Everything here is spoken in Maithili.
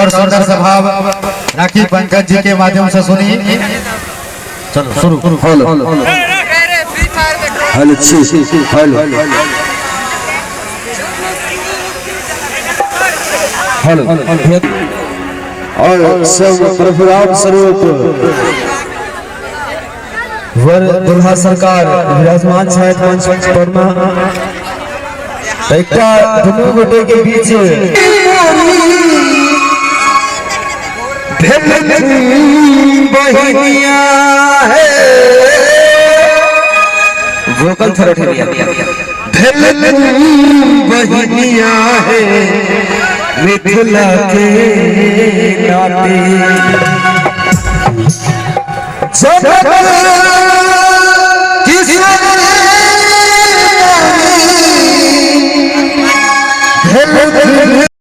और सुंदर स्वभाव राखी पंकज जी के माध्यम से सुनी। चलो शुरू। हेलो हेलो छी हेलो हेलो और सब परशुराम स्वरूप वर दुल्हा सरकार विराजमान छथि मंच पर में। एकटा दुनू गोटे के बीच बहिनिया है वोकल थोड़ा भेल बहिनिया है मिथिला के नाते जनक